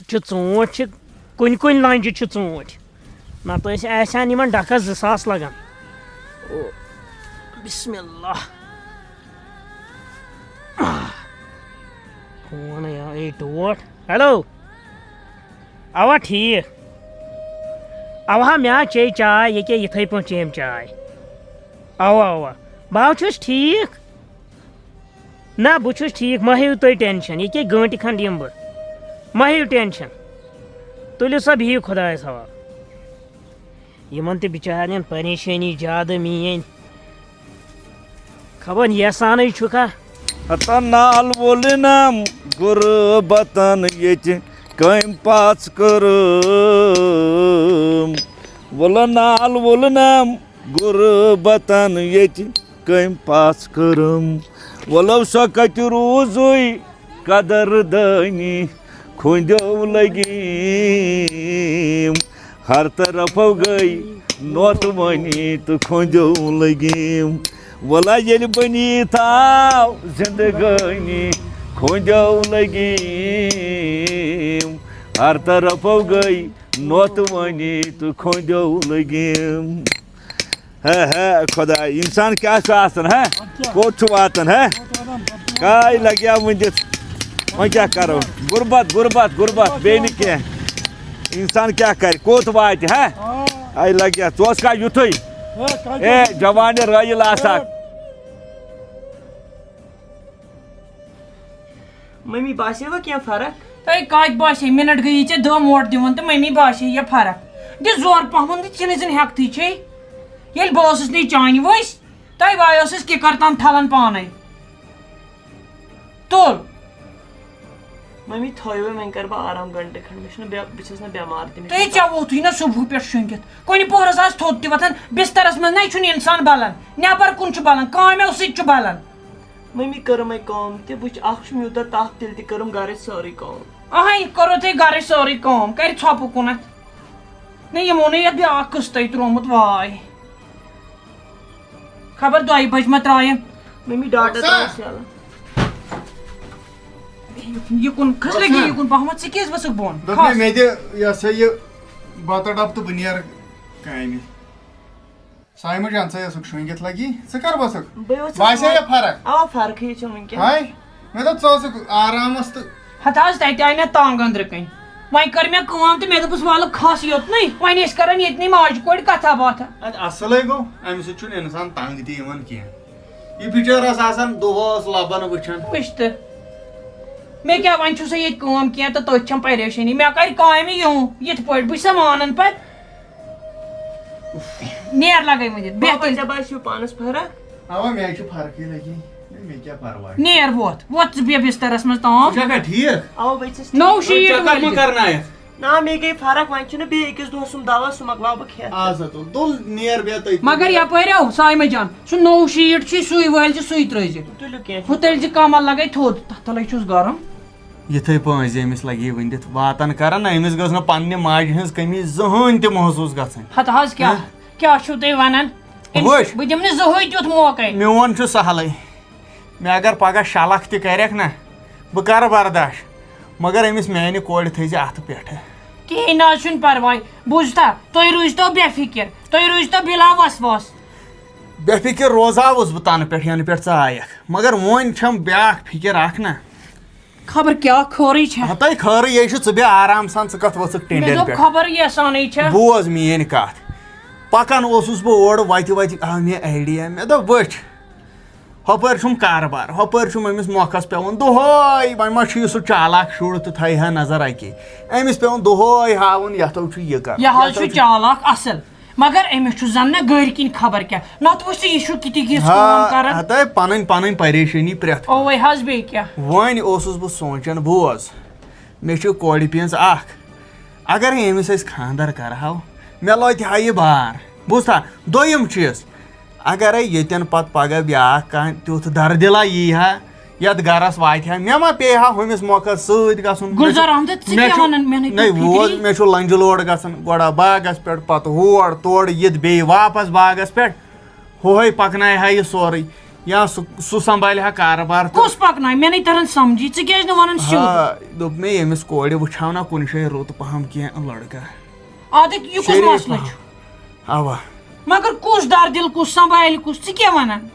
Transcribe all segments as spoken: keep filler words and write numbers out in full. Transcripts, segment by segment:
چھِ ژوٗنٛٹھۍ، چھِ کُنہِ کُنہِ لنجہِ چھِ ژوٗنٛٹھۍ، نتہٕ ٲسۍ آسہِ ہن یِمن ڈکس زٕ ساس لگان۔ او، بسم اللہ۔ آہ۔ فون یا، اے ٹوٹھ۔ ہیلو۔ اوا ٹھیٖک۔ اوا مےٚ ہا چے چاے، ییٚکیٛاہ یِتھَے پٲٹھۍ چیٚم چاے۔ اوا اوا۔ بہٕ ہا چھُس ٹھیٖک۔ نہ، بہٕ چھُس ٹھیٖک، مہ ہیٚیِو تُہۍ ٹٮ۪نشَن، ییٚکیٛاہ گٲنٛٹہِ کھنٛڈ یِمہٕ بہٕ۔ مہ ہیٚیِو ٹٮ۪نشَن۔ تُلِو سا، بِہِو خۄدایَس حوالہٕ۔ یِمَن تہِ بِچارٮ۪ن پریشٲنی زیادٕ میٛٲنۍ۔ خبر یَسانٕے چھُکھا؟ ہتا نال وولنم غربتن ییٚتہِ کٔمۍ پاژھ کٔرٕم۔ وَلہٕ نال وولنم غربتن ییٚتہِ کٔمۍ پاژھ کٔرٕم۔ وَلو سۄ کَتہِ روٗزٕے قدر دٲنی کھوٚنٛدیو لٔگیٖم۔ ہر طرفو گٔے نوتوٲنی تہٕ کھوٚنٛدیو لٔگیٖم۔ وَلہ ییٚلہِ بٔنی تھاو زندگٲنی کھوٚنٛدیو لٔگیٖم۔ ہر طرفو گٔے نوتوٲنی تہٕ کھوٚنٛدیو لٔگیٖم۔ ہے ہے خۄداے، اِنسان کیٛاہ چھُ آسان، ہے؟ کوٚت چھُ واتان، ہے؟ کاے لَگیا وٕنہِ دِتھ۔ وۄنۍ کیٛاہ کَرو؟ غُربت، غُربت، غُربت، بیٚیہِ نہٕ کینٛہہ۔ اِنسان کیٛاہ کَرِ؟ کوٚت واتہِ، ہے؟ آے لَگیا، ژٕ اوسکھا یُتھُے؟ اے، جوانہِ رٲیِل آسان۔ مٔمی باسیوا کینٛہہ فرق؟ تۄہہِ کتہِ باسے؟ مِنٹ گٔیی ژےٚ دہ موٹ دِوان تہٕ مٔمی باسے یہِ فرق۔ دِ زور پہمن تہٕ ژٕ نہٕ زن ہٮ۪کتھٕے چھے۔ ییٚلہِ بہٕ ٲسٕس نہٕ چانہِ وٲسۍ، تۄہہِ وایہِ ٲسٕس کِکر تام تھلن پانے۔ تُل۔ مٔمی تھٲیِو وۄنۍ، وۄنۍ کرٕ بہٕ آرام گنٹہٕ کھنڈ، مےٚ چھُنہٕ بے-، بہٕ چھَس نہٕ بٮ۪مار تہِ، مےٚ تُہۍ چھُنہٕ ژےٚ ووتھُے نہ صبحہٕ پٮ۪ٹھ شۄنٛگِتھ۔ کُنہِ پوہرس آز تھوٚد تہِ وۄتھان، بسترس منٛز نَے چھُنہٕ انسان بلان، نٮ۪بر کُن چھُ بلان، کامٮ۪و سۭتۍ چھُ بلان۔ مٔمی کٔرٕم وۄنۍ کٲم تہِ، وٕچھ، اکھ چھُم یوٗتاہ تپھ، تیٚلہِ تہِ کٔرٕم گرٕچ سٲرٕے کٲم۔ اہے، کٔرٕو تۄہہِ گرٕچ سٲرٕے کٲم، کرِ ژھۄپہٕ کُنتھ۔ نہ، یِمو نہٕ یتھ بیاکھ قٕسطے ترٛوومُت، واے۔ خبر دۄیہِ بجہِ ما ترٛاوَن۔ مٔمی ڈاٹا ترٛاوُس یَلہٕ۔ یہِ کُن کھٔژ لگی، یہِ کُن پہمتھ، ژٕ کیٛازِ ؤژھٕکھ بۄن؟ دوٚپمَے، کھس۔ مےٚ دِ یہِ ہسا یہِ بتہٕ ڈبہٕ تہٕ بہٕ نیرٕ کامہِ۔ سایمہٕ جان، ژٕ ٲسٕکھ شۄنٛگِتھ لگی، ژٕ کر ؤژھٕکھ؟ بہٕ ؤژھٕس باسے وۄنۍ۔ یہِ فرق؟ اوا، فرقٕے چھِ وٕنکیٚن۔ ہاے، مےٚ دوٚپ ژٕ ٲسٕکھ آرامس تہٕ۔ ہتہٕ حظ، تتہِ آیہِ مےٚ تنگ أنٛدرٕ کنۍ۔ وۄنۍ کٔر مےٚ کٲم تہٕ مےٚ دوٚپُس، ولہٕ کھس یوتنٕے، وۄنۍ ٲسۍ کران ییٚتنٕے ماجہِ کورِ کتھا باتھا۔ ادٕ اصلٕے گوٚو، امہِ سۭتۍ چھُنہٕ انسان تنگ تہِ یِوان کینٛہہ۔ یہِ بِچٲر ٲس آسان دۄہس لبن وٕچھان۔ وٕچھ تہٕ، مےٚ کیٛاہ، وۄنۍ چھُ سا ییٚتہِ کٲم کینٛہہ تہٕ تٔتھۍ چھَم پریشٲنی۔ مےٚ کرِ کامہِ یِم یِتھ پٲٹھۍ، بہٕ چھسا مانان پتہٕ؟ نیر لگٲومٕتۍ یتھ، بہتر۔ بابا، ژےٚ باسیو پانس فرق؟ اوا، مےٚ چھِ فرقٕے لگی۔ مےٚ کیٛاہ پرواے؟ نیر ووت، ووت ژٕ بیٚہہ بسترس منٛز تام۔ ژٕ چھکھا ٹھیٖک؟ اوا، بہٕ چھس نو ٹھیٖک۔ شیٖٹ ژٕ چکر وٲلۍ مہ تہِ۔ کرنایکھ۔ نہ، مے گٔے فرق، وۄنۍ چھُنہٕ بیٚیہِ أکِس دۄہَس سُم دوا، سُہ مۄکلاو بہٕ کھٮ۪تھ۔ آ سا، تُل، تُل، نیر بیٚہہ تٔتۍ۔ مگر یپٲرۍ آو سایمہ جان، سُہ نوٚو شیٖٹ چھُے، سُے وٲلۍ زِ، سُے ترٛٲوزِ۔ تُلِو کینٛہہ ہُہ چھُنہٕ۔ تیٚلہِ زِ کمل لگے تھوٚد، تتھ تلے چھُس گرم۔ یِتھے پٲنٛژِ ییٚمِس لگی وٕنہِ دِتھ واتان کران، أمِس گٔژھ نہٕ پننہِ ماجہِ ہٕنٛز کٔمی زٕہٕنۍ تہِ محسوٗس گژھٕنۍ۔ ہتہٕ حظ کیٛاہ، ہہ؟ کیٛاہ چھُو تُہۍ ونان؟ أمِس، وٕچھ۔ بہٕ دِمہٕ نہٕ زٕہٕنۍ تیُتھ موقعے۔ میون چھُ سہلٕے۔ مےٚ اگر پگاہ شلکھ تہِ کرٮ۪کھ نہ، بہٕ کرٕ برداش، مگر أمِس میانہِ کورِ تھٲیزِ اتھٕ پٮ۪ٹھٕ۔ کِہیٖنۍ نہ حظ چھُنہٕ پرواے۔ بوٗزتھا، تُہۍ روٗزتو بے فِکر، تُہۍ روٗزتو بِلا وسواس۔ بے فِکر روزاوُس بہٕ تنہٕ پٮ۪ٹھ، ینہٕ پٮ۪ٹھ ژٕ آیکھ، مگر وۄنۍ چھم بیاکھ فِکر اکھ نہ۔ خبر کیٛاہ خٲرٕے چھےٚ؟ ہتے خٲرٕے یے چھُ، ژٕ بیٚہہ آرام سان، ژٕ کتھ ؤژھٕکھ مےٚ ٹینڈین دوٚپ پٮ۪ٹھ؟ خبر یژھانٕے چھےٚ۔ بوز میٲنۍ کتھ، پکان اوسُس بہٕ اورٕ، وتہِ وتہِ آو مےٚ آیڈیا، مےٚ دوٚپ وٕچھ، ہۄپٲرۍ چھُم کاربار، ہۄپٲرۍ چھُم أمِس مۄکھس پٮ۪وان دۄہے، وۄنۍ ما چھُ یہِ سُہ چالاک شُر تہٕ تھایہِ ہا نظر اَکی۔ أمِس پٮ۪وان دۄہے ہاوُن، یتھو چھُ یہِ کرُن، یہِ حظ یتھو چھُ چھُ۔ چالاک اصل، مگر أمِس چھُ زن نہ گرِ کِنۍ خبر کیٛاہ، نتہٕ وٕچھ ژٕ، یہِ چھُ کِتھۍ یِژھ کٲم ہا، کران۔ ہتے پنٕنۍ پنٕنۍ پریشٲنی پرٛٮ۪تھ کانٛہہ۔ اوے حظ، بیٚیہِ کیٛاہ؟ وۄنۍ اوسُس بہٕ سونٛچان، بوز، مےٚ چھُ کورِ پیٚنٛژ اکھ، اگرے أمِس أسۍ خانٛدر کرہاو، مےٚ لوتہِ ہا یہِ بار۔ بوٗزتھا؟ دوٚیِم چیٖز، اگرے ییٚتٮ۪ن پتہٕ پگاہ بیٛاکھ کانٛہہ تیُتھ دردِلا یی ہا، یتھ گرس واتہِ ہا، مےٚ ما پیٚیہِ ہا ہُمِس مۄکھس سۭتۍ گژھُن؟ گُلزار احمد، ژٕ مےٚ کیٛاہ چھُ، ونان؟ مےٚ نَے نَے تُہۍ فِکری۔ ووز، مےٚ چھُ لنجہِ لوڈ گژھان، گۄڈٕ باغس پٮ۪ٹھ، پتہٕ ہور، تورٕ یِتھ بیٚیہِ واپس باغس پٮ۪ٹھ۔ ہُہے پکنایہِ ہا یہِ سورُے۔ یا سُہ سُہ سنبھالہِ ہا کارٕبار تہٕ کُس پکناوِ؟ مےٚ نَے تران سمجھی، ژٕ کیازِ نہٕ ونان سیوٚد؟ ہا، دوٚپ مےٚ، ییٚمِس کورِ وٕچھاو نا کُنہِ جایہِ رُت پہم کینٛہہ لڑکہٕ۔ اَدٕ یہِ کُس شریٖف مسلہٕ پہم۔ چھُ؟ اوا۔ مگر کُس دردِل، کُس سنبھالہِ، کُس، ژٕ کیٛاہ ونان؟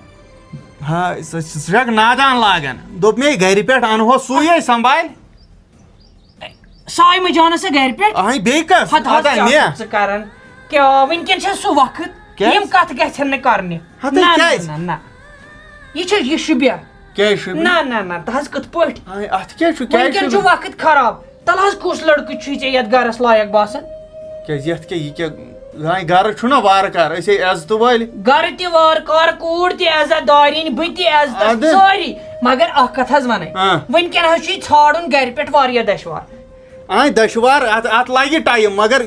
ہا، سُہ سُہ چھکھ نادان لاگان۔ دوٚپ مےٚ، گرِ پٮ۪ٹھ انہوس سُے ہے سنبھالہِ۔ صایمہٕ جانس ہے گرِ پٮ۪ٹھ۔ اہے، بیٚیہِ کس؟ ہتہٕ حظ ادا کیٛاہ مےٚ۔ چھُکھ ژٕ کران؟ کیٛاہ وٕنکٮ۪ن چھا سُہ وقت؟ کیٛازِ؟ یِم کتھٕ گژھن نہٕ کرنہِ۔ ہتہٕ نہ، نہ، کیٛازِ؟ نہ، نہ۔ یہِ چھا، یہِ شوٗبیا؟ کیٛازِ شوٗبہِ نہٕ؟ نہ، نہ، نہ، تہٕ حظ کِتھ پٲٹھۍ؟ اہے، اتھ کیٛاہ چھُ؟ کیٛازِ وٕنکٮ۪ن چھُ شوٗبہِ نہٕ؟ وقت خراب۔ تلہٕ حظ کُس لڑکہٕ چھُے ژےٚ یتھ گرس لایق باسان؟ کیٛازِ یتھ کیٛاہ، یہِ کیٛاہ؟ زانٛہہ گرٕ چھُنہ وارٕ کارٕ، أسۍ ہے عزتہٕ وٲلۍ۔ گرٕ تہِ وارٕ کارٕ، کوٗر تہِ عزت دارِنۍ، بہٕ تہِ عزتس، اَدٕ؟ سٲری۔ مگر اکھ کتھ حظ ونے، آ۔ وٕنکٮ۪ن حظ چھُے ژھانڈُن گرِ پٮ۪ٹھ واریاہ دشوار۔ آے دشوار، اتھ، اتھ لگہِ ٹایم، مگر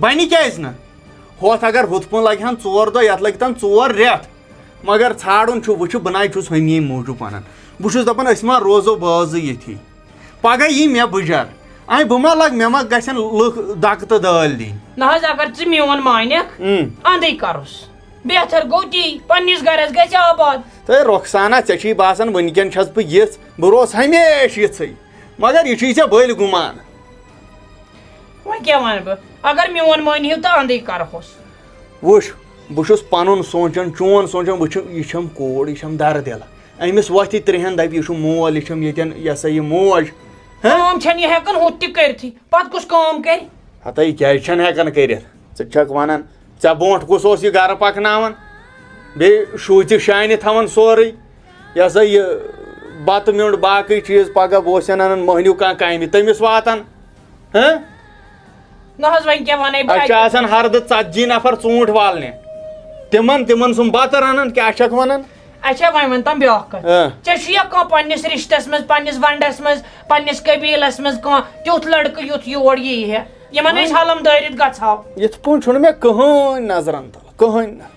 بنہِ کیازِ نہٕ؟ ہۄتھ اگر ہُتھ کُن لگہِ ہن ژور دۄہ، یتھ لگہِ تن ژور رٮ۪تھ۔ مگر ژھانڈُن چھُ، وٕچھِ، بہٕ نَے چھُس ہُمی موٗجوٗب ونان۔ بہٕ چھُس دپان، أسۍ ما روزو بٲژٕے ییٚتھی۔ پگاہ یی مےٚ بُجر۔ اے، بہٕ ما لگ، مےٚ ما گژھن لُکھ دکہٕ تہٕ دٲلۍ دِنۍ؟ نہ حظ، اگر ژٕ میون مانکھ، اۭں۔ اندٕے کرُس۔ بہتر گوٚو تی، پننِس گرس گژھِ آباد۔ تہٕ رۄخسانا، ژےٚ چھُے باسان وٕنکٮ۪ن چھس بہٕ یِژھ، بہٕ روزٕ ہمیشہِ یِژھٕے۔ مگر یہِ چھُے ژےٚ بٔلۍ گُمان۔ وۄنۍ کیٛاہ وَنہٕ بہٕ؟ اگر میون مٲنۍ ہیوٗ تہٕ اَندٕے کَرہوس۔ وٕچھ، بہٕ چھُس پَنُن سونٛچان، چون سونٛچان، وٕچھ، یہِ چھَم کوٗر، یہِ چھَم دَردِل۔ أمِس وۄتھِ ترٛٮ۪ہَن دَپہِ، یہِ چھُ مول، یہِ چھَم ییٚتٮ۪ن، یہِ ہسا یہِ موج۔ ہہ؟ کٲم چھَنہٕ یہِ ہٮ۪کان ہُتھ تہِ کٔرتھٕے، پَتہٕ کُس کٲم کَرِ؟ ہَتَے یہِ کیٛازِ چھَنہٕ ہٮ۪کان کٔرِتھ؟ ژٕ چھَکھ وَنان، ژےٚ برونٛٹھ کُس اوس یہِ گَرٕ پَکناوان؟ بیٚیہِ شُرۍ تہِ شانہِ تھاوان سورُے۔ یہِ ہسا یہِ بَتہٕ میوٚنٛڈ، باقٕے چیٖز، پَگاہ بہٕ اوس اَنان مٔہنیوٗ کانٛہہ کامہِ، تٔمِس واتان۔ ہہ؟ نہ حظ، وۄنۍ کیٛاہ وَنَے بہٕ اَتہِ چھِ اَتہِ؟ آسان ہَردٕ ژَتجی نفر ژوٗنٛٹھۍ والنہِ۔ تِمَن، تِمَن سُنٛد بَتہٕ رَنان، کیٛاہ چھَکھ وَنان؟ اچھا، وۄنۍ وَن تَم بیٛاکھ کَتھ۔ آ۔ ژےٚ چھُ یا کانٛہہ پنٛنِس رِشتَس منٛز، پنٛنِس وَنٛڈَس منٛز، پنٛنِس قبیٖلَس منٛز کانٛہہ تیُتھ لٔڑکہٕ یُتھ یور یی ہے، یِمَن أسۍ وۄنۍ حَلَم دٲرِتھ گژھٕ ہاو؟ یِتھ پٲٹھۍ چھُنہٕ مےٚ کٕہٕنۍ نظرَن تَل، کٕہٕنۍ نہٕ۔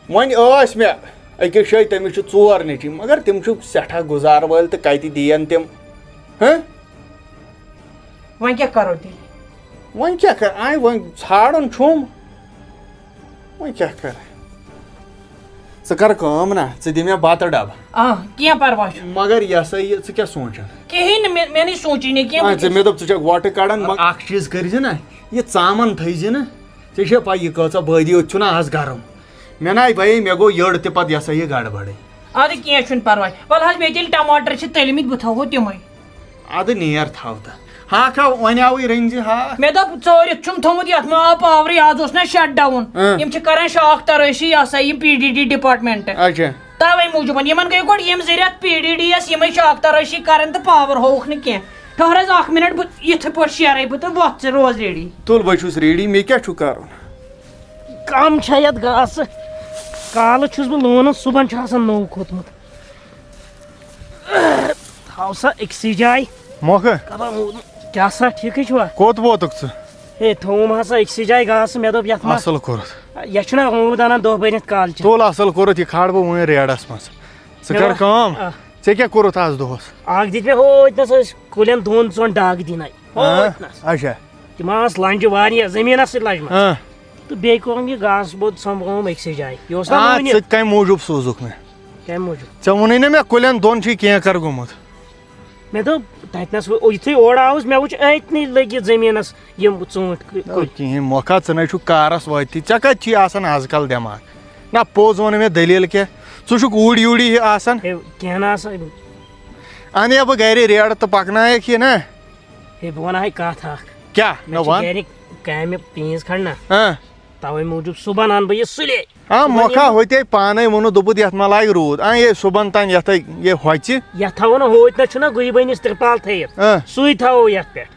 وۄنۍ ٲسۍ مےٚ أکِس جایہِ، تٔمِس چھِ ژور نیٚچِوۍ، مگر تِم چھِ سٮ۪ٹھاہ گُزار وٲلۍ تہٕ کَتہِ دِیَن تِم؟ ہہ؟ وۄنۍ کیٛاہ کَرو تیٚلہِ؟ وۄنۍ کیٛاہ کَرٕ؟ آے وۄنۍ ژھانٛڈُن چھُم۔ وۄنۍ کیٛاہ کَرٕ؟ ژٕ کَر کٲم نا، ژٕ دِ مےٚ بَتہٕ ڈَبہٕ۔ آ، کینٛہہ پَرواے چھُنہٕ۔ مگر یہِ ہسا یہِ، ژٕ کیٛاہ سونٛچان؟ کِہیٖنۍ نہٕ، مےٚ، مےٚ نَے سونٛچی نہٕ کینٛہہ آ، ژےٚ، وٕنکیٚس۔ مےٚ دوٚپ، ژٕ چھَکھ وۄٹہٕ کَڑان، مگر اَکھ چیٖز کٔرۍ زِ نا، یہِ ژامَن تھٲے زِ نہٕ۔ ژےٚ چھےٚ پَے، یہِ کۭژاہ بٲدی یوت چھُنہ آز گرم۔ مےٚ نَے بَیے، مےٚ گوٚو یٔڑ تہِ پَتہٕ یہِ ہسا یہِ گڑبڑٕے۔ اَدٕ کینٛہہ چھُنہٕ پَرواے۔ وَلہٕ حظ، مےٚ تیٚلہِ ٹماٹر چھِ تٔلۍ مٕتۍ، بہٕ تھاوہو تِمَے۔ اَدٕ نیر تھاو تہٕ۔ ہاکھ ہا وۄنۍ آوٕے رٔنۍ زِ ہاکھ۔ مےٚ دوٚپ، ژٲرِتھ چھُم تھوٚمُت یَتھ ما آو پاورٕے، آز اوس نہ شٹ ڈاوُن۔ اۭں۔ یِم چھِ کران شاخ ترٲشی، یہِ ہسا یہِ پی ڈی ڈی ڈپارٹمنٹ۔ اچھا۔ تَوَے موٗجوٗبَن۔ یِمَن گٔے گۄڈٕ یِم زٕ رٮ۪تھ پی ڈی ڈی یَس یِمَے شاخ ترٲشی کران تہٕ پاور ہووُکھ نہٕ کینٛہہ۔ ٹھٔہر حظ اَکھ مِنٹ، بہٕ یِتھٕ پٲٹھۍ شیرَے بہٕ تہٕ وۄتھ ژٕ روز ریڈی۔ تُل، بہٕ چھُس ریڈی، مےٚ کیٛاہ چھُ کَرُن؟ کم چھا یتھ گاسہٕ؟ کالہٕ چھُس بہٕ لونان، صُبحن چھُ آسان نوٚو کھوٚتمُت۔ تھاو سا أکسٕے جایہِ۔ موقعہٕ؟ کبا روٗد؟ کیٛاہ سا، ٹھیٖکٕے چھُوا؟ کوٚت ووتُکھ ژٕ؟ ہے، تھوٚوُم ہسا أکسٕے جایہِ گاسہٕ، مےٚ دوٚپ یتھ ما، اصٕل کوٚرُتھ۔ یتھ چھُنہ روٗد انان دۄہ بٔنِتھ کالچن۔ تُل، اصٕل کوٚرُتھ، یہِ کھالہٕ بہٕ وُنۍ ریڈس منٛز۔ ژٕ مےٚ کر دوٚپ، کٲم۔ آ۔ ژےٚ کیٛاہ کوٚرُتھ از دۄہس؟ اکھ دِژ مےٚ ہوتنس، ٲسۍ کُلٮ۪ن دۄن ژۄن ڈگ دِنَے۔ آ، ہوتنس۔ اچھا۔ تِم آسہٕ لنجہِ واریاہ زٔمیٖنَس سۭتۍ لجمژٕ۔ آ۔ تہٕ بیٚیہِ کوٚرُم یہِ گاسہٕ بوٚد سۄمبرووُم أکسٕے جایہِ۔ یہِ اوس نہ آ، وُنہِ۔ ژٕ کَمہِ موٗجوٗب سوٗزُکھ مےٚ؟ کَمہِ موٗجوٗب؟ ژےٚ ووٚنُے نہ مےٚ کُلٮ۪ن دۄن چھُے کینٛہہ کَر گوٚمُت۔ مےٚ دوٚپ، تَتِنَس وۄنۍ یُتھُے اورٕ آوُس، مےٚ وُچھ أتنٕے لٔگِتھ زٔمیٖنَس یِم ژوٗنٛٹھۍ کُ-، نہ، کُلۍ۔ کِہیٖنۍ، مۄکھا، ژٕ نَے چھُکھ کارَس وٲتِتھٕے۔ ژےٚ کَتہِ چھُے آسان آز کَل دٮ۪ماغ؟ نہ، پوٚز ووٚن مےٚ دٔلیٖل کیٛاہ؟ ژٕ چھُکھ اوٗرۍ یوٗرۍ ہِہِی آسان۔ ہے، کینٛہہ نہ سا۔ اَنے بہٕ گَرِ ریڈٕ تہٕ پَکناوَکھ یہِ نہ۔ ہے، بہٕ وَنہٕ ہاے کَتھ اَکھ۔ کیٛاہ؟ مےٚ نہ چھِ وَن۔ گَرِ کامہِ پیٖنٛژ کھنٛڈ نہ۔ ہاں۔ تَوَے موٗجوٗب صُبحن اَنہٕ بہٕ یہِ سُلے۔ آ، صُبحن مۄکھا یِمہٕ۔ ہوٚتے پانَے ووٚنُتھ، دوٚپُتھ، یَتھ ما لاگہِ روٗد۔ آ، یے صُبحن تام یَتھَے یے ہۄژِ۔ یَتھ تھاوو نہ ہوٚتۍ نہ چھُنہ گُہہِ بٔنِس ترپال تھٲیِتھ۔ آ۔ سُے تھاوو یَتھ پٮ۪ٹھ۔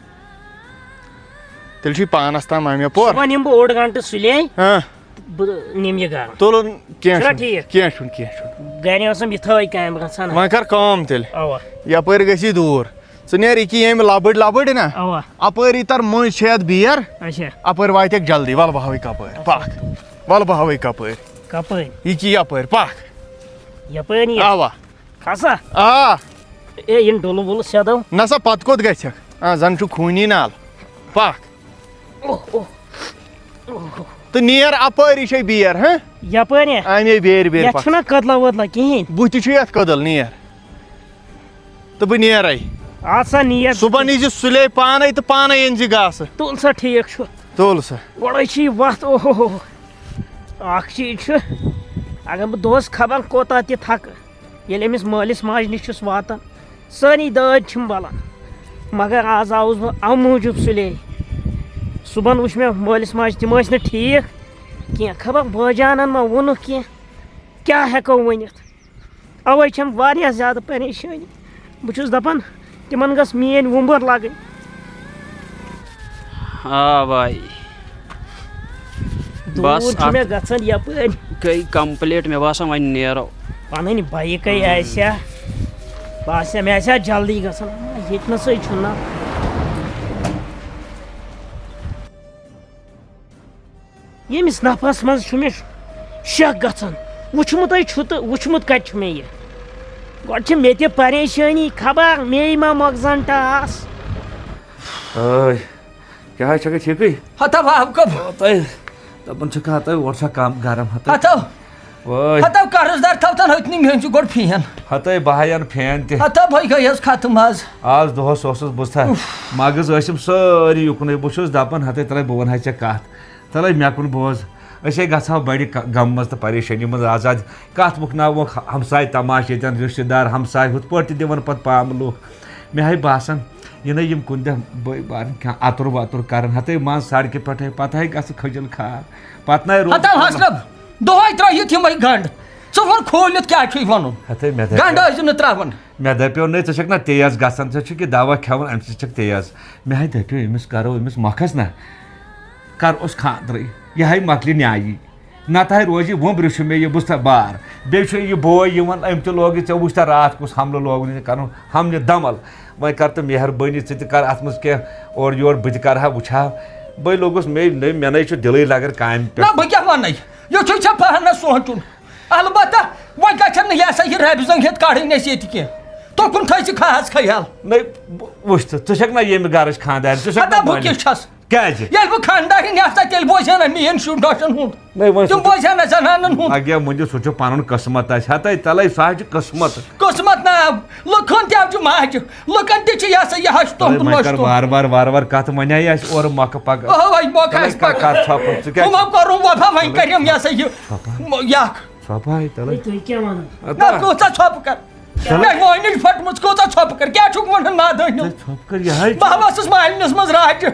تیٚلہِ چھُے پانَس تام اَمہِ یَپور۔ صُبحن یِمہٕ بہٕ اوٚڑ گھنٹہٕ سُلے۔ آ۔ تہٕ بہٕ نِمہٕ یہِ گرٕ۔ تُلُن، کینٛہہ چھُنہ چھُنہٕ، ٹھیٖک؟ کینٛہہ چھُنہٕ، کینٛہہ چھُنہٕ۔ گرِ ٲسٕم یِتھٲے کامہِ گژھان۔ وۄنۍ کر کٲم تیٚلہِ۔ اَوا۔ یَپٲرۍ گژھی دوٗر۔ ژٕ نیر ییٚکیٛاہ ییٚمہِ لَبٕڑۍ لَبٕڑۍ نا۔ اَوا۔ اَپٲری تَر مٔنٛزۍ چھِ یَتھ بیر۔ اچھا۔ اَپٲرۍ واتٮ۪کھ جلدی، وَلہٕ بہٕ ہاوَے کَپٲرۍ۔ اچھا۔ پَکھ۔ وَلہٕ بہٕ ہاوَے کَپٲرۍ۔ کَپٲرۍ؟ یہِ کہِ یَپٲرۍ، پَکھ۔ یَپٲرۍ یہِ؟ اَوا۔ کھسا؟ آ۔ اے، یِن ڈُلہٕ وُلہٕ سیٚدو۔ نہ سا، پَتہٕ کوٚت گژھکھ؟ آ، زَن چھُ خوٗنی نال۔ پَکھ۔ اوہ، اوہ۔ اوہ۔ تہٕ نیر اپٲری چھے بیر، ہہ؟ یپٲرۍ ہا؟ امے بیرِ بیرِ یتھ پکھ۔ چھُنہ کٔدلہ ؤدلہ کِہیٖنۍ۔ بہٕ تہِ چھُ یتھ کٔدل، نیر۔ تہٕ بہٕ نیرے۔ اَدٕ سا نیر۔ صُبحن یی زِ سُلے پانے تہٕ پانے أنۍ زِ گاسہٕ۔ تُل سا، ٹھیٖک چھُ۔ تُل سا۔ گۄڈے چھِ یہِ وَتھ، اوہو۔ اکھ چیٖز چھُ، اگر بہٕ دۄہس خبر کوتاہ تہِ تھکہٕ، ییٚلہِ أمِس مٲلِس ماجہِ نِش چھُس واتان، سٲری دٲدۍ چھِم بلان۔ مگر آز آوُس بہٕ اَمہِ موٗجوٗب سُلے۔ صُبحن وٕچھ مےٚ مٲلِس ماجہِ، تِم ٲسۍ نہٕ ٹھیٖک کینٛہہ۔ خبر بٲجانن ما ووٚنُکھ کینٛہہ، کیٛاہ ہٮ۪کو ؤنِتھ؟ اَوَے چھَم واریاہ زیادٕ پریشٲنی۔ بہٕ چھُس دَپان، تِمَن گٔژھ میٛٲنۍ وُمبٕر لَگٕنۍ۔ آ بھائی۔ دوٗر بس چھُ اَتھ مےٚ گژھان یَپٲرۍ۔ گٔے complete، مےٚ باسان وۄنۍ نیرو۔ پَنٕنۍ بایِکَے آسہِ ہا، باسہِ ہا مےٚ آسہِ ہا جلدی گژھان۔ ییٚتہِ نَسٕے چھُنہٕ۔ ییٚمِس نفرس منٛز چھُ مےٚ شک گژھان، وُچھمُتٕے چھُ تہٕ وُچھمُت کتہِ چھُ مےٚ یہِ؟ گۄڈٕ چھِ مےٚ تہِ پریشٲنی، خبر مے ما مۄکزن ٹاس۔ ٲے، کیٛاہ حظ چھکھے ٹھیٖکٕے؟ ہتا بہٕ ہاوٕ کَم۔ تۄہہِ دَپان چھِکھ ہتٲے اورٕ چھا کم گرم ہتٲے؟ ہتو۔ وٲے۔ ہتو قرض دار تھاو تن ہتنی، مےٚ چھُ گۄڈٕ فین۔ ہتٲے بہٕ ہا اَنہٕ فین تہِ۔ ہتا بھاے گٔیَس ختم آز۔ آز دۄہس اوسُس بہٕ تھا-، مغز ٲسِم سٲری یُکنُے۔ بہٕ چھُس دَپان ہتٲے تَلے بہٕ وَنہٕ ہا ژےٚ کَتھ۔ تَلے مےٚ کُن بوز، أسۍ ہے گژھٕ ہاو بَڑِ ک-، غمہٕ منٛز تہٕ پریشٲنی منٛز آزاد۔ کَتھ مُکناووکھ ہمساے تماش ییٚتٮ۪ن، رِشتہٕ دار ہمساے ہُتھ پٲٹھۍ تہِ دِوان پَتہٕ پامہٕ لُکھ۔ مےٚ ہاے باسان، یہِ نَے یِم کُنہِ دۄہ بٲے بارٕنۍ کانٛہہ اَتُر وَتُر کَرَن، ہَتَے منٛز سڑکہِ پٮ۪ٹھَے، پَتہٕ ہاے گژھٕ کھٔجَل خار، پَتہٕ نَے روزٕ ہَتَو کانٛہہ حسرت، دۄہَے ترٛٲیِتھ یِمَے گنٛڈ۔ ژٕ وَن کھوٗلِتھ کیٛاہ چھُے وَنُن؟ ہَتَے مےٚ دَپیو۔ گنٛڈ ٲسۍزِ نہٕ ترٛاوان۔ مےٚ دَپیو نَے، ژٕ چھَکھ نہ تیز گژھان، ژٕ چھُکھ یہِ دَوا کھٮ۪وان، اَمہِ سۭتۍ چھَکھ تیز۔ مےٚ ہاے دَپیو، أمِس کَرو، أمِس مۄکھَس نہ۔ کر اوس خاندرٕے، یہِ ہاے مۄکلہِ نیایی۔ نتہٕ ہاے روزِ وُمبرِ چھُ مےٚ یہِ بُستہ بار۔ بیٚیہِ چھُ یہِ بوے یِوان، أمۍ تہِ لوگ یہِ، ژےٚ وُچھ تہ راتھ کُس حملہٕ لوگُن یہِ کرُن، حملہِ دمل۔ وۄنۍ کر تہٕ مہربٲنی، ژٕ تہِ کر اتھ منٛز کینٛہہ اورٕ یورٕ، بہٕ تہِ کرٕ ہا، وٕچھِ ہا۔ بے لوگُس مے، مے، مےٚ نے چھُ دِلٕے لگان کامہِ پٮ۪ٹھ۔ نہ، بہٕ کیٛاہ وَنَے؟ یہِ چھُے ژےٚ پانَس سونٛچُن۔ البتہ وۄنۍ گژھن نہٕ یہِ ہسا یہِ ربہِ زنٛگ ہٮ۪تھ کڑٕنۍ اَسہِ ییٚتہِ کینٛہہ۔ تُکُن تھٲے ژٕ خاص خیال۔ نہ، وٕچھ ژٕ، ژٕ چھکھ نہ ییٚمہِ گرٕچ خاندارِنۍ، ژٕ چھکھ نہ ہتا بہٕ مٲلِس۔ کیٛاہ چھَس؟ کیٛازِ؟ ییٚلہِ بہٕ خانٛدارِنۍ آسہٕ ہا، تیٚلہِ بوزِ ہا نہ میٛٲنۍ شُرۍ نۄشَن ہُنٛد۔ نَے، وۄنۍ تِم سُہ چھُ بوزِ ہا نہ زنانَن ہُنٛد۔ اَگیا مُنجہِ، سُہ چھُ پَنُن قٕسمت اَسہِ۔ ہَتَے تَلَے، سُہ حظ چھُ قٕسمت۔ قٕسمت نہ، لُکَن تہِ حظ چھُ ماجہِ، لُکَن تہِ چھِ یہِ ہسا یہِ ہَش تُلہٕ تَلَے، وۄنۍ مَشتُل۔ کَر وارٕ وارٕ، وارٕ وارٕ کَتھ، وۄنۍ آیہِ اَسہِ اورٕ مۄکھٕ پَکھ۔ اَوَے، مۄکھٕ تَلَے، آسہِ کَر، پَکھ۔ کَر ژھۄپہٕ، ژٕ کیٛازِ ہُمو کوٚرُن وۄپھا، وۄنۍ تَلَے۔ کٔرِم یہِ ہسا یہِ تَلَے۔ مۄ-، یَکھ۔ ژھۄپہٕ ہاے، تَلَے۔ ہے، تُہۍ کیٛاہ وَنان؟ نہ، کۭژاہ ژھۄپہٕ کَر؟ چلو۔ مےٚ مٲنِج پھٔٹمٕژ، کۭژاہ ژھۄپہٕ کر؟ کیٛاہ چھُکھ وَنان نادٲنیو؟ ژٕ ژھۄپہٕ کر یہِ ہاے۔ بہٕ ہا ٲسٕس مالِنِس منٛز راجہِ۔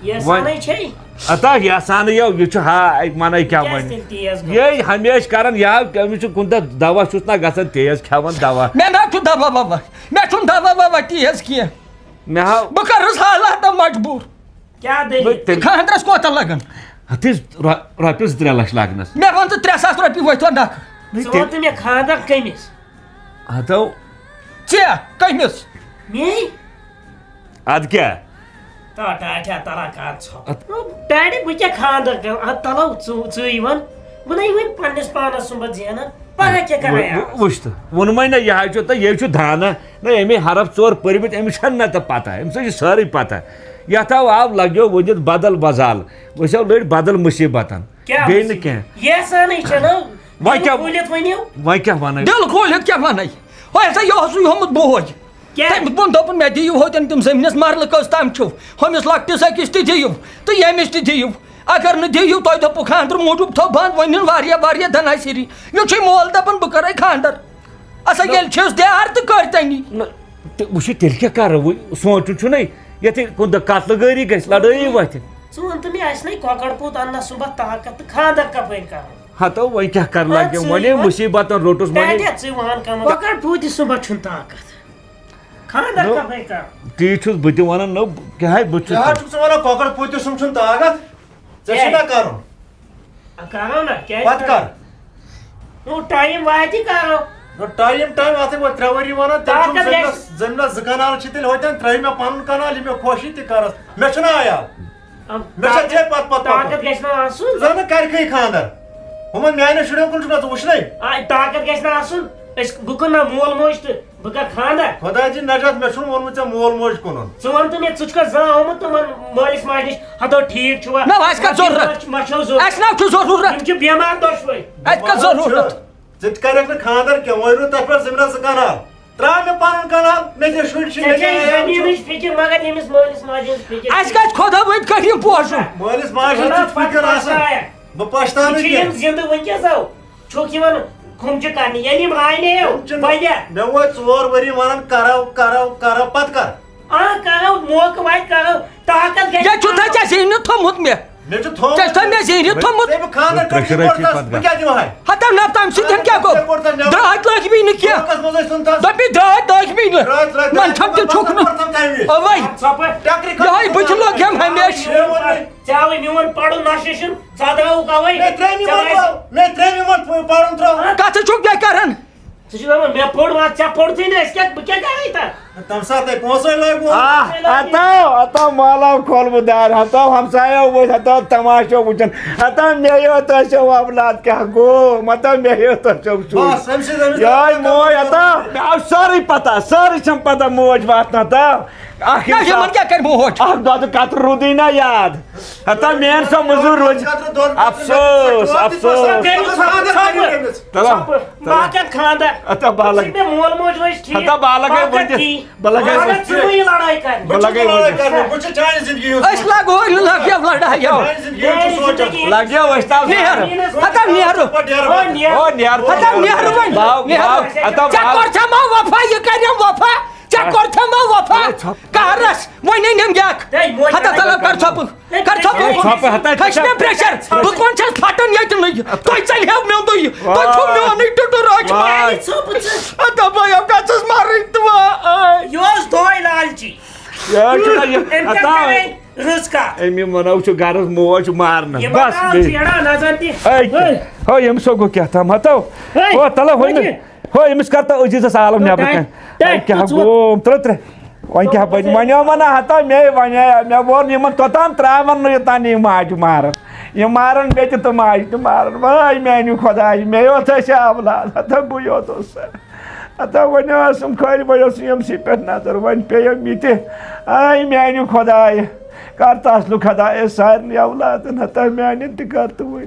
یہِ وۄنۍ سانٕے چھے۔ اتا یہِ سانٕے یو، یہِ چھُ ہا، وَنے کیٛاہ کیٛازِ وَنہِ؟ تیٚلہِ تیز گوٚو؟ یے ہمیشہِ کران یہِ ہا، أمِس چھُ کُنہِ دۄہ دوا چھُس نہ گژھان تیز کھٮ۪وان دوا۔ مےٚ نہ چھُ دوا ووا، مےٚ چھُنہٕ دوا ووا تیز کینٛہہ۔ مےٚ ہا۔ بہٕ کَرُس حالاتو مجبوٗر۔ کیٛاہ دٔلیٖل؟ تیٚلہِ۔ خانٛدرَس کوتاہ لَگَن؟ ہتٕس رۄ-، رۄپیَس زٕ ترٛےٚ لَچھ لاگنَس۔ مےٚ وَن ژٕ ترٛےٚ ساس رۄپیہِ وۄتھِ وۄنۍ نَکھٕ۔ ژٕ وَن تہٕ مےٚ خانٛدر کٔمِس؟ ہتو۔ ژےٚ کٔمِس؟ مے؟ اَدٕ کیٛاہ؟ تا ٹاٹھیا تَلا کَر ژھۄپ۔ اَدٕ ڈیڈی، بہٕ کیٛاہ خانٛدر کَرٕ؟ اَدٕ تَلو ژٕ، ژٕے وَن۔ بہٕ نَے وۄنۍ پنٛنِس پانَس سُمبَتھ زینان۔ پَگاہ کیٛاہ کَرٕ وۄنۍ، آز؟ وۄنۍ وٕچھ تہٕ، ووٚنمَے نہ، یہِ حظ چھُ تہٕ یہِ چھُ دانہ۔ نہ، أمۍ حرف ژور پٔرمٕتۍ، أمِس چھَنہٕ نہ تہٕ پَتہ، أمِس حظ چھِ سٲرٕے پَتہ۔ یَتھ آو، آو لَگیو ؤنِتھ بدل مزال، أسۍ آو لٔڑۍ بدل مُصیٖبتَن۔ کیٛاہ بیٚیہِ نہٕ مُصیٖبت؟ کینٛہہ۔ یہِ ہسا نَے چھَنہٕ۔ وۄنۍ دِل کیٛاہ، کھوٗلِتھ ؤنِو۔ وۄنۍ کیٛاہ وَنَے؟ دِل کھوٗلِتھ کیٛاہ وَنَے؟ ہۄ ہسا یہِ اوسُے ہومُت بوج۔ کیٛاہ؟ تٔمۍ دوٚپُن، دوٚپُن، مےٚ دِیِو ہوتٮ۪ن تِم زٔمیٖنَس مرلہٕ کٔژ تام چھِو، ہُمِس لۄکٹِس أکِس تہِ دِیِو تہٕ ییٚمِس تہِ دِیِو۔ اگر نہٕ دِیِو، تۄہہِ دوٚپُکھ خانٛدرٕ موٗجوٗب تھٲو بنٛد، وۄنۍ نِن واریاہ، واریاہ دَناسیٖری۔ یہِ چھُے مول دَپان، بہٕ کَرَے خانٛدر۔ اَسا نہ۔ ییٚلہِ چھِس دیار تہٕ کٔرۍ تَنی۔ نہ، تہٕ وٕچھِو، تیٚلہِ کیٛاہ کَرو؟ وۄنۍ سونٛچُن چھُنَے، یَتھ کُنہِ دۄہ قتلہٕ گٲری گژھِ، لڑٲیی وۄتھِ۔ ژٕ وَن تہٕ مےٚ، اَسہِ نَے کۄکَر پوٗت اَننَس سُمبَتھ طاقت تہٕ خانٛدر کَپٲرۍ کَرو؟ ہَتو، وۄنۍ کیٛاہ کَرٕ لَگیو؟ ژٕے وَنے وَن۔ مُصیٖبتَن روٚٹُس، وَنے۔ ڈیڈیا، ژٕے وَن کَمَن۔ کۄکَر پوٗتِس سُمبَتھ چھُنہٕ طاقت۔ خانٛدر نو، کَپٲرۍ کَرو؟ تی چھُس بہٕ تہِ وَنان، نو، کیٛاہ ہے، بہٕ تہِ چھُس کیٛاہ تہِ چھُکھ ژٕ وَنان، کۄکَر پوٗتِس سُنٛد چھُنہٕ طاقت؟ ژےٚ چھُے ہے۔ نا کَرُن؟ آ، کَرو نا، کیٛازِ پَتہٕ کَرو؟ کَر؟ نو، ٹایم واتہِ کَرو۔ نو، ٹایم، ٹایم، اَتھٕے وۄنۍ ترٛےٚ ؤری وَنان، تیٚلہِ چھُم طاقت زٔمیٖنَس، گژھِ۔ زٔمیٖنَس زٕ کَنال چھِ، تیٚلہِ ہوتٮ۪ن ترٛٲیِو مےٚ پَنُن کَنال، یہِ مےٚ خۄش یی تہِ کَرَس۔ مےٚ چھُنہ عیال۔ آ، مےٚ چھا طاقت، ژےٚ پَتہٕ پَتہٕ زَنہٕ کَرِکھٕے خانٛدر۔ ہُمَن میٛانٮ۪ن شُرٮ۪ن کُن چھُکھ نہ ژٕ وٕچھنَے؟ آ، طاقت گژھِ نہ آسُن۔ أسۍ، بہٕ کٕنہٕ نا مول موج تہٕ بہٕ کَرٕ خانٛدر؟ خۄداے دِیِن نجات، مےٚ چھُنہٕ ووٚنمُت ژےٚ مول موج کٕنُن۔ ژٕ وَن تہٕ مےٚ، ژٕ چھُکھا زانٛہہ آمُت تِمَن مٲلِس ماجہِ نِش؟ ہَتو ٹھیٖک چھُوا؟ نہ، اَسہِ کَتھ ضروٗرت؟ مَچھو ضروٗرت۔ اَسہِ نہ چھُ ضروٗرت۔ یِم چھِ بٮ۪مار دۄشوَے۔ اَسہِ کَتھ ضروٗرت؟ ژٕ تہِ کَرَکھ نہٕ خانٛدر کینٛہہ، وۄنۍ روٗد تَتھ پٮ۪ٹھ زٔمیٖنَس زٕ کَنال۔ ترٛاو مےٚ پَنُن کَنال، مےٚ دِ شُرۍ چھِ، ژےٚ مےٚ چھےٚ دِ عیال چھُ۔ زٔمیٖنٕچ فِکِر، مگر ییٚمِس مٲلِس ماجہِ ہٕنٛز فِکِر اَسہِ چھِ۔ گژھِ خۄدا وٲلۍ کٔرِنۍ پوشُن۔ مٲلِس ماجہِ ہٕنٛز چھِ خۄدا فِکِر آسان۔ پَتہٕ بہٕ پَشتاونہٕ یہِ چھِ کینٛہہ۔ یِم زِندٕ وٕنکٮ۪س آو۔ چھُکھ یِوان کھُم چھِ کرنہِ۔ ییٚلہِ یِم آیہِ نہٕ یِم چھِنہٕ، واریاہ۔ مےٚ وٲتۍ ژور ؤری وَنان، کرو، کرو، کرو، پتہٕ کر؟ آ، کرو، موقعہٕ واتہِ، کرو۔ طاقت گژھِ یہِ چھُ تۄہہِ آسُن۔ ژےٚ زیٖنِتھ تھوٚمُت مےٚ۔ مےٚ چھُ تھوٚمُت۔ ژےٚ چھُ تۄہہِ مےٚ زیٖنِتھ تھوٚمُت۔ ہے، بہٕ خانٛدر کٔرِتھ پرٛٮ۪شَر کوٚر ہے تَس، پَتہٕ بہٕ کیٛاہ دِمہٕ ہاے؟ ہتا نہ، تَمہِ سۭتۍ کیٛاہ گوٚو؟ خانٛدر کوٚر تَس مےٚ۔ درٛاتھ لٲگۍ مٕے نہٕ کینٛہہ۔ چوکَس منٛز ٲسۍ تِم تَس۔ دَپی درٛاتھ لٲگۍ مٕے نہٕ۔ درٛاتھ، درٛاتھ، وۄنۍ درٛاتھ، چھَکھ تہِ درٛاتھ، چھُکھ نہٕ۔ درٛاتھ، درٛاتھ، درٛاتھ۔ اَوَے۔ ژۄپٲرۍ۔ ٹٮ۪کرِ یِہوٚے بہٕ تہِ لوٚگ یَم ہمیشہِ۔ ژےٚ آوُے میون پَرُن نشہِ شِن، ژٕ ہاوُے۔ مےٚ ترٛٲوۍ ژےٚ مےٚ آسہِ پَرُن، مےٚ ترٛٲوۍ مےٚ پَرُن ترٛٲوِتھ۔ کَتھ چھُکھ تُہۍ کران؟ ژٕ چھُکھ دَپان، مےٚ پوٚر وَتھ، ژےٚ پوٚرتھٕے نہٕ، أسۍ کیٛاہ، بہٕ کیٛاہ کَرٕ یہِ تَتھ؟ تَمہِ ساتہٕ ہے پونٛسَے لَگہِ وۄنۍ۔ آ، ہتاو، ہتاو مالاو کھولمُت دارِ، ہتاو ہمسایو وٕچھ، ہتاو تماشو وٕچھن، ہتاو مےٚ یوت ٲسِو اولاد کیٛاہ گوٚو، مطلب مےٚ یوت ٲسِو شُرۍ۔ بس، أمۍ سٕنٛز، أمِس یِہوٚے موج، ہتاو، مےٚ آو سٲرٕے پتہ، سٲرٕے چھَم پتہ موج واتنہ، ہتاو۔ اکھ نہ، اِنسان۔ یِمن کیٛاہ کرِ موج؟ اکھ دۄدٕ قطرٕ روٗدٕے نہ یاد۔ ہتا مین سا مٔزوٗر روزِ۔ خٲطرٕ دۄن قطرن افسوس، ژۄپہٕ۔ افسوس۔ ژۄپہٕ۔ ژۄپہٕ۔ ژۄپہٕ۔ ما کر خانٛدر۔ ہتا بالغ۔ ژٕ چھُکھ مےٚ مول موج روزِ ٹھیٖک۔ ہتا بالغ ہے ما کر ؤنِتھ۔ تی۔ بالغ ہے ما کر ؤنِتھ۔ ژٕ مہٕ یہِ لڑٲے کر۔ بالغ ہے ژٕ ؤنِتھ۔ لڑٲے کر۔ بہٕ چھُس چانہِ زندگی ہُنٛد أسۍ سونٛچان۔ لگو نہٕ لگیو لڑایو۔ چانہِ زندگی ہُنٛد چھُس میٛانہِ سونٛچان۔ زندگی۔ لگیو أسۍ تام نیر۔ ہتا نیرو۔ پتہٕ نیرو۔ او نیر۔ او نیر۔ ہتا نیرو وۄنۍ۔ باو، نیرو۔ باو۔ ہتا ژےٚ باو۔ کوٚر ژےٚ ما وفا، یہِ کریٚم وفا؟ ژےٚ کوٚر ژےٚ ما وفا؟ اے، ژھۄپ۔ کارس، وۄنۍ أنِم یکھ۔ ہے، موج ہتا کَران۔ طلب کر ژھۄپہٕ۔ ہے، کر ژھۄپہٕ۔ ہے، ژھۄپہٕ ہتا کھٔج مےٚ پریشر۔ بہٕ کون چھَس پھٹان ییٚتہِ نٕے۔ تُہۍ ژَلہِ ہیو میوٚندُے۔ تۄہہِ چھُو وای۔ میونُے ٹُٹُر رٲچھ۔ وای۔ ژھۄپہٕ ژٕ۔ ہتا بہٕ ہیو گژھس مَرٕنۍ تہٕ وای۔ یہِ اوس دۄہَے لالچی۔ یہِ حظ چھُ یہِ۔ أمۍ کیٛاہ ہتا۔ کَرے رٕژ کَتھ؟ أمۍ یہِ وَنو چھُ غرض موج چھُ مارنَس۔ یہِ بَس بَناو بیٚیہِ۔ ژیڑا نظر تہِ۔ ہے، ہے۔ ہو، ییٚمِس سُہ گوٚو کیٛاہ تام، ہتو۔ ہے، ہو، تَلہ، ہُہ وۄنۍ نہٕ۔ کیٛاہ؟ ہو، أمِس کر تو عزیزس عالم تو نیبر ٹاٹھ، کن۔ ٹاٹھ، ہے، کیٛاہ ژٕ ژٕ گوٚو؟ ترٛےٚ ترٛےٚ۔ وۄنۍ کیٛاہ ژٕ بنہِ؟ ژٕ وۄنۍ وَنہ ہتا مے، وۄنۍ مےٚ ووٚن یِمن توٚتام ترٛاون نہٕ یوٚتام نہٕ یِم ماجہِ مارن۔ یِم مارن بیٚیہِ تہِ تہٕ ماجہِ تہِ مارن۔ واے میانہِ خۄدایہِ، مے یوت ٲسۍ اولاد، ہتا بہٕ یوت اوسُس۔ ہتا وۄنۍ ٲسٕم خٲلۍ، وۄنۍ ٲسٕم ییٚمسٕے پٮ۪ٹھ نظر، وۄنۍ پیٚیَم یہِ تہِ۔ آے میانہِ خۄدایہِ، کر تس لُکھ ہدایت سارنٕے اولادن، ہتا میانٮ۪ن تہِ کر تہٕ وۄنۍ۔